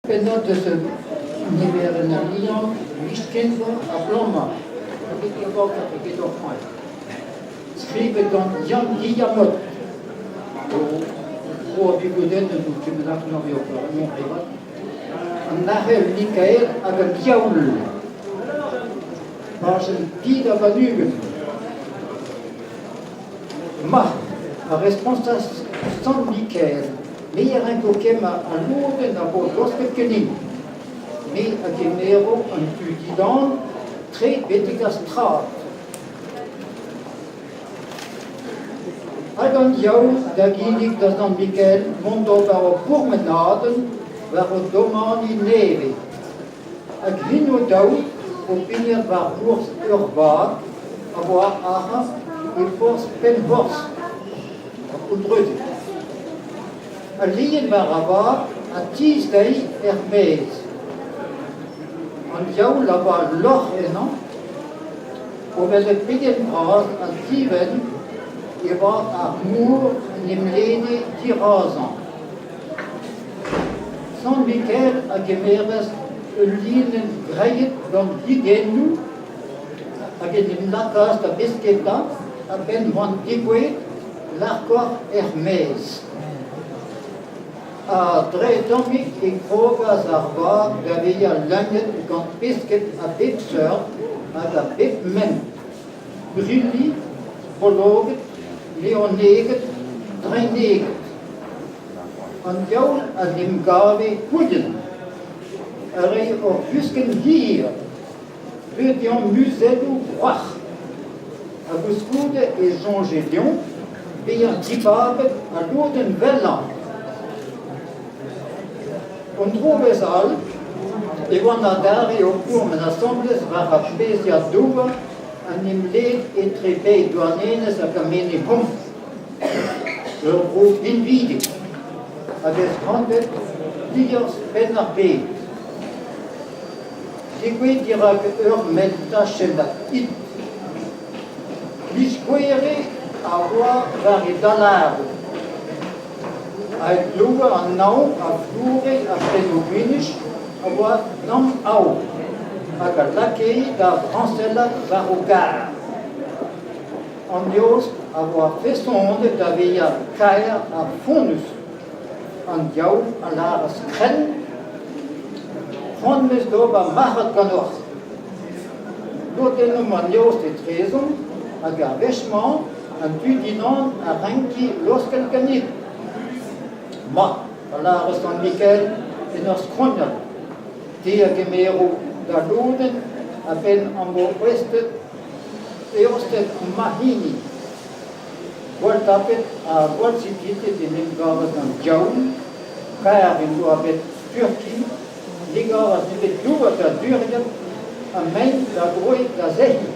Pennad eus niverenn al Liamm miz Kenver ha bloaz-mañ, eget hor c'hoant. Skrivet gant Yann Guillamot, o tro a Bigouden eus kement An Arc'hel Mikael hag an Diaoul. Pajenn Pid ha warn-ugent. Ma, a respontas Sant Mikael, me a renko kemmañ al lodenn a vo laosket ganin. Me a gemero an tu dindan tre betek ar strad. Hag an diaoul da ginnig da Sant Mikael mont d'ober ur bourmenadenn war o domani nevez. Hag int o-daou o pignat war bourzh ur vag a oa arc'hant e porzh Penhorzh, ar Pouldreuzig. Al lien war ar vag ha tizh dezhi er-maez. An diaoul a oa lorc'h ennañ o welet pegen bras ha divent e oa ar mor en em lede dirazañ. Sant Mikael a gemeras ul linenn graet gant higennoù hag en em lakaas da besketa a-benn m'oant degouezhet larkoc'h er-maez. Ha dre dammig e krogas ar vag da vezañ leuniet gant pesked a bep seurt hag a bep ment. Brilli, bologed, leoneged, dreineged. An diaoul a 'n em gave houdenn, a rae ur vuskenn hir, deuet dezhañ muzelloù gwrac'h. Ha koulskoude e soñje dezhañ bezañ dibabet al lodenn wellañ. Un drovezh all e oant adarre o pourmen asambles war ar pezhiad douar en em led etre bae Douarnenez hag ar Menez-Hom. Ur vro binvidik a vez anvet liorzh Penn-ar-Bed. Degouezhet dirak ur mell tachennad id. Miz Gouere a oa war e dalaroù. Aet dour an naon a floure ar pennoù-gwinizh a oa namm-aour hag a lakae da vrañsellat war o gar. An eost a oa fesonet da vezañ kaer ha fonnus. An diaoul a lâras krenn, C'hoant 'm eus d'ober marc'had ganeoc'h. Lodennomp an eost etrezomp hag ar wech-mañ an tu dindan a renki laoskel ganit. Ma, a lâras Sant Mikael en ur skrognal, te a gemero da lodenn a-benn am bo eostet eostet ma hini. Gwall tapet ha gwall sikitet en em gavas an diaoul, kaer en doa bet Turki, ne gavas nemet dour da duriat ha mein da droiñ da sec'hiñ.